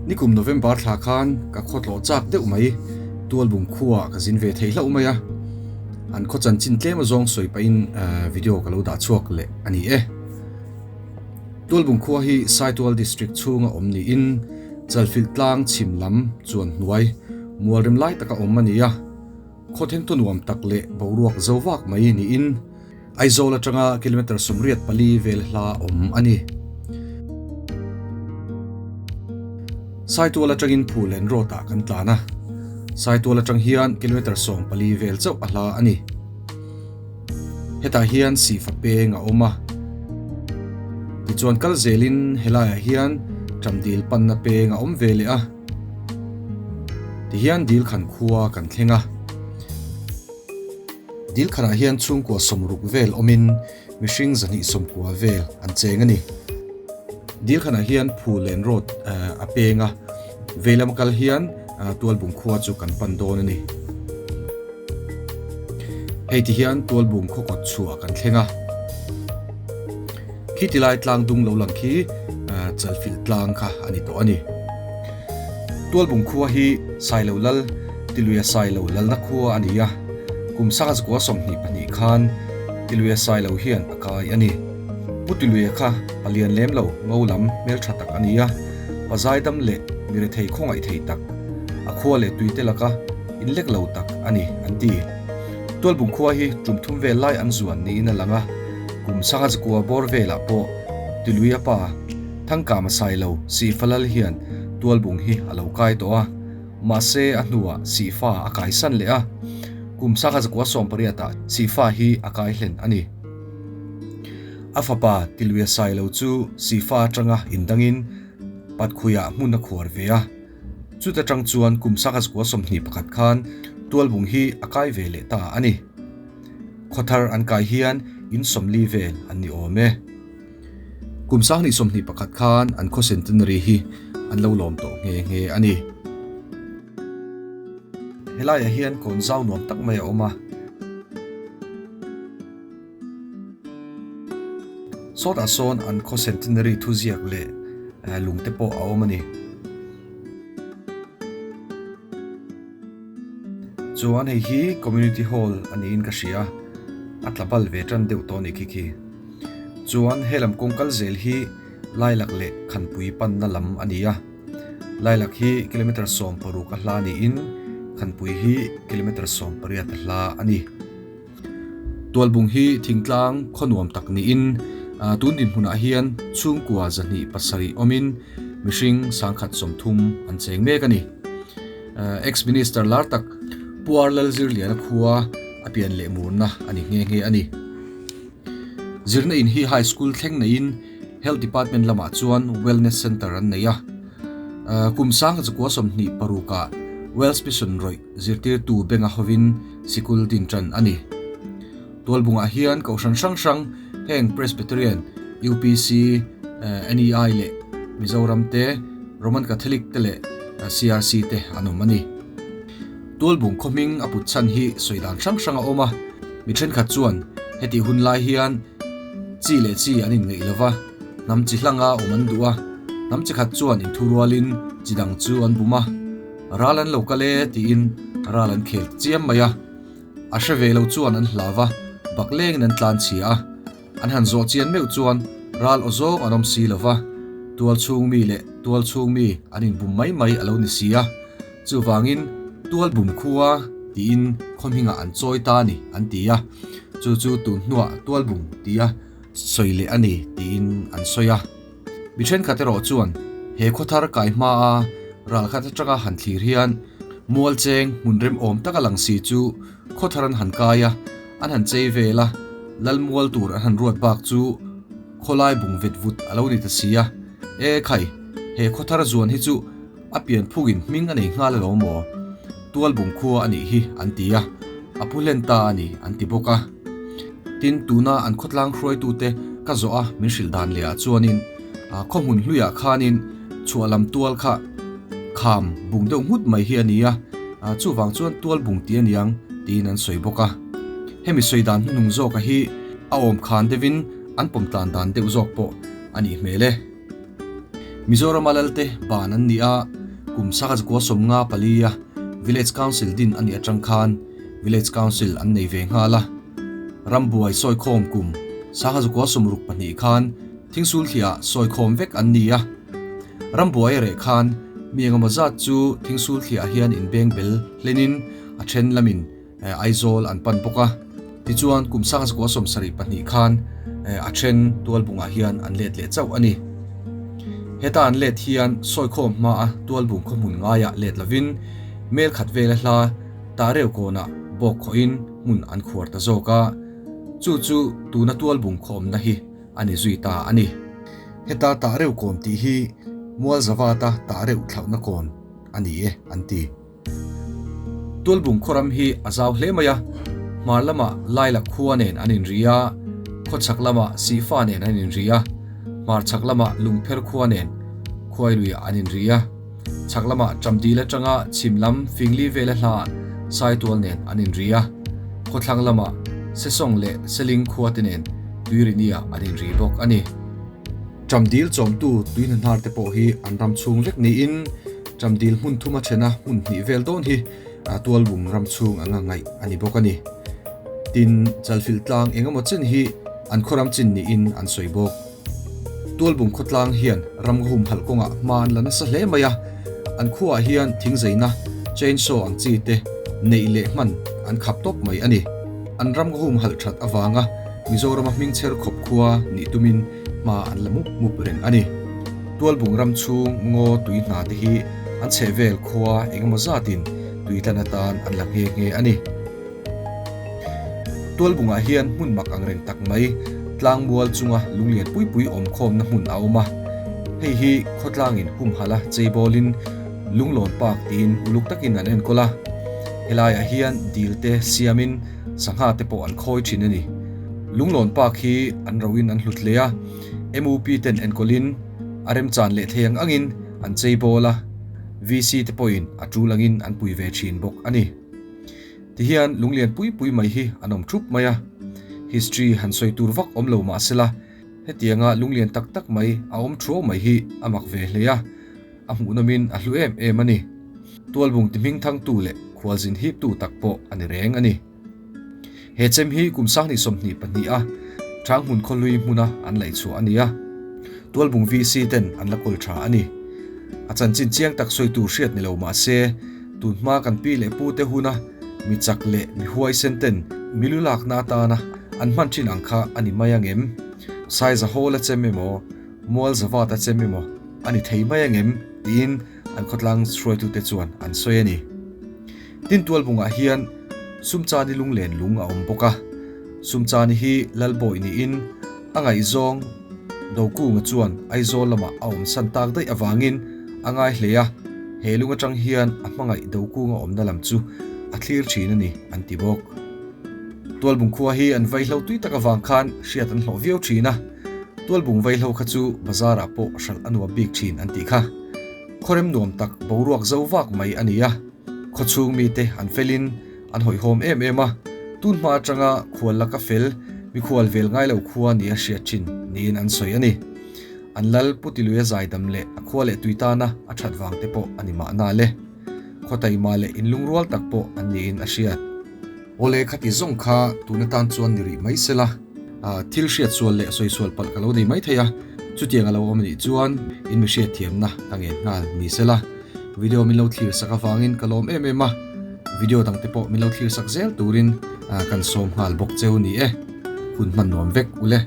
Nikum November thla khan ka khaw tlawh chak deuh mai, Tualbung khuaah ka zin ve thei hlauh mai a, an khaw chanchin tlem azawng sawi pahin video ka lo dah chhuak leh a ni e. Tualbung khua hi Saitual District chhunga awm niin Chalfilh tlang chhim lam chuan hnuai mualrem lai taka awm a ni a. Khaw thengtu nuam tak leh boruak zo vak mai niin Aizawl atanga kilometre 84 vel hla awm a ni. Saitual atangin Phulen Road ah kan tlan a, Saitual atang hian kilometre 14 vel chauh a hla a ni. Hetah hian sihfa peng a awm a, tichuan kal zelin helaiah hian Ṭamdil panna peng a awm ve leh a. Tihian Dilkhan khua kan thleng a, Dilkhanah hian chhungkua 60 vel awmin mihring 290 vel an cheng a ni. Dilkhanah hian Phulen Road a peng a, veilam kal hian Tualbung khua chu kan pan dawn a ni. Hei ti hian Tualbung khaw kawt chhuah kan thleng a, khi tilai tlang dung lo lang khi Chalfilh tlang kha a ni tawh a ni. Tualbung khua hi Sailo Lal, Tiluia Sailo lalna khua a ni a, kum sanga zakua 22 khan Tiluia Sailo hian a kai a ni. Pu Tiluia kha palian lem lo ngo lam hmeltha tak a ni a, pa zaidam leh mirethei khawngaih thei tak, a khua leh tuite laka inlek lo tak a ni, an ti. Tualbung khua hi tum thum vel lai an zuan niin a lang a, kum sanga zakua bawr velah pawh Tiluia pa Thangkama Sailo Sihfa lal hian Tualbung hi a lo kai tawh a, mahse a hnuah Sihfa a kaisan leh a, kum sanga zakua 18ah Sihfa hi a kai hlen a ni. A fapa Tiluia Sailo chu Sihfa atanga indangin Patkhuiah hmun a khuar ve a. Chuta tang chuan kum sanga zakua 21 khan Tualbung hi a kai ve leh ta a ni. Khawthar an kai hian in 40 vel an ni awm e. Kum 2021 khan an khaw centenary hi an lo lawm tawh nghe nghe a ni. Helaiah hian kawn zau nuam tak mai a awm a. Sawtah sawn an khaw centenary thuziak leh lung te pawh a awm a ni. Chuan hei hi community hall a niin ka hria a, a tla bal ve tan deuh tawh a nih khi khi. Chuan helam kawng kal zel hi Lailak leh Khanpui panna lam a ni a. Lailak hi kilometre 16 a hla niin Khanpui hi kilometre 18 a hla a ni. Tualbung hi thingtlang khaw nuam tak niin tun dinhmunah hian chhungkua 207 awmin mihring 130 an cheng mek a ni. Ex-Minister lar tak Pu R Lalzirliana khua a pian leh murna a ni nghe nghe a ni. Zirna in hi High School thleng neiin Health Department lamah chuan Wellness Centre an nei a. Kum 1926ah Wells Mission rawih zirtirtu benga hovin sikul din tan a ni. Tualbungah hian kohhran hrang hrang heng Presbyterian, UPC, NEI leh Mizoram te, Roman Catholic te leh CRC te an awm a ni. Tualbung khaw hming a put chhan hi sawi dan hrang hrang a awm a, mi thenkhat chuan hetih hun lai hian chi leh chi an inngeih lo va, hnam chi hlanga awm an duh a, hnam chi khat chuan inthurualin chi dang chu an bum a. Ral an lo kal e tiin ral an khel ta chiam mai a, a hre ve lo chuan an hlau va, bak lengin an tlan chhia a, an han zawh chian meuh chuan ral aw zawng an awm si lo va, tual chhung mi leh tual chhung mi an inbum mai mai a lo ni si a, chuvangin tual bum khua tiin khaw hmingah an chawi ta a ni an ti a, chu chu tun hnuah tual bum tia sawi leh a ni tiin an sawi a. Mi thenkhat erawh chuan he khawthar kai hmaa ralkhat atanga han thlir hian mual cheng hmun rem awm taka lang si chu khawthar an han kai a, an han chei vel a, lal mual tur an han ruat bak chu khawlai bung vet vut a lo ni ta si a. E khai, he khawthar zuan hi chu a pian phugin hming a nei nghal alo maw? Tual bung khua a nih hi an ti a, a pu hlen ta a ni an ti bawk a. Tin, tuna an khawtlang hruaitute ka zawh a min hrilh dan leh ah chuanin khaw hmun hluiah khanin chhuah lam tual kha kham bung deuh nghut mai hi a ni a, chuvang chuan tual bung tih a niang tiin an sawi bawk a. Hemi sawi dan hnuhnung zawka hi a awm khan deuhin an pawm tlan dan deuh zawk pawh a nih hmel e. Mizorama Lalte ban an ni a, kum sangha zakua 54 a Village Council din a nih atang khan Village Council an nei ve nghal a. Rambuai sawikhawm kum 1962 khan Thingsulthliah sawikhawm vek an ni a. Rambuai a reh khan mi engemaw zat chu Thingsulthliah hian inbeng bel hlenin a then lamin Aizawl an pan bawk a. Tichuan kum 1972 khan a then Tualbungah hian an let leh chauh a ni. Heta an let hian sawikhawm hmaa Tualbung khawhmun ngaiah let lovin mel khat vela hla Tahreu kawnah bawk khawhin hmun an khuar ta zawk a. Chu chu tuna Tualbung khawmna hi a ni zui ta a ni. Heta Tahreu kawn tih hi Mualzavata Tahreu thlauhna kawn a ni e an ti. Tualbung khawram hi a zau hle mai a, hmar lamah Lailak khua nen an inri a, khawchhak lamah Sihfa nen an inri a, hmar chhak lamah Lungpher khua nen Khuailuiah an inri a, chhak lamah Ṭamdil aṭanga chhim lam Fingli vela hlaah Saitual nen an inri a, khawthlang lamah Sesawng leh Seling khua te nen Tuiriniah an inri bawk a ni. Ṭamdil chawmtu tui hnahnhar te pawh hi an ram chhung vek niin Ṭamdil hmun thuma ṭhena hmun hnih vel dawn hi Tualbung ram chhung anga ngaih a ni bawk a ni. Tin, Chalfilh tlang eng emaw chen hi an khaw ram chin niin an sawi bawk. Tualbung khawtlang hian ram humhalh kawngah hma an la nasa hle mai a, an khuaah hian thingzeina, chainsaw ang chi te neih leh hman an khap tawp mai a ni. An ram humhalh that avanga Mizorama hmingchher khawp khua nih tumin hma an la mup mup reng a ni. Tualbung ram chhung ngaw tui hna te hi an chhehvel khua engemaw zatin tui tlan atan an la nghe nghe a ni. Tualbungah hian hmun mak ang reng tak mai tlangmual chunga lunglian pui pui awm khawmna hmun a awm a. Hei hi khawtlangin humhalh a cheibawlin Lunglawn Park tiin uluk takin an enkawl a. Helaiah hian dil te siamin sangha te pawh an khawi thin a ni. Lunglawn Park hi an roin an hlut hle a, MUP ten enkawlin a remchan leh thei ang angin an cheibawl a, VC te pawhin a tul angin an pui ve thin bawk a ni. Tihian lunglian pui pui mai hi an awm thup mai a, history han sawi tur vak awm lo mah sela, hetianga lunglian tak tak mai a awm thuau mai hi a mak ve hle a, a hmuhnawmin a hlu em em a ni. Tualbung ti hming thangtu leh khualzin hiptu tak pawh a ni reng a ni. He chem hi kum 2022 a Ṭhanghmun khawhlui hmuna an laih chhuah a ni a, Tualbung VC ten an la kawl ṭha a ni. A chanchin chiang tak sawi tur hriat ni lo mah se, tun hma kan pi leh pu te huna mi chak leh mi huaisen ten mi lu lakna atana an hman ṭhin ang kha a ni mai ang em? Saiza Hall a chem emaw, Mualzavat a chem emaw a ni thei mai ang em? tiin an khawtlang hruaitute chuan an sawi a ni. Tin Tualbungah hian Sumchani lunglen lung a awm bawk a, Sumchani hi Lalbawi niin a ngaihzawng Dokunga chuan Aizawl lamah a awm san tak daih avangin a ngai hle a, he lung atang hian a hmangaih Dokunga awmna lam chu a thlir thin a ni an ti bawk. Tualbung khua hi an vaihlo tui tak avang khan hriat an hlawh viau thin a, Tualbung vaihlo kha chu bazarah pawh hralh a nuam bik thin an tih kha. Khawrem nuam tak boruak zo vak mai a ni a. Khawchhung mite an felin an hawihhawm em em a, tun hma atanga khual laka fel, mikhual vel ngai lo khua nia hriat thin niin an sawi a ni. An lal Pu Tiluia zaidam leh a khua leh tui tana a that vang te pawh a ni mahna le. Khaw taima leh inlungrual tak pawh an niin a hriat. Awle khati zawng kha tun atan chuan ni rih mai sela, thil hriat sual leh sawi sual palh ka lo nei mai thei a, chutiang a lo awm anih chuan in mi hriat thiamna ka ngen nghal ni sela. Video min lo thlir sak avangin ka lawm em em a, video dang te pawh min lo thlir sak zel turin kan sawm nghal bawk cheu ni e. Hun hman nuam vek ule.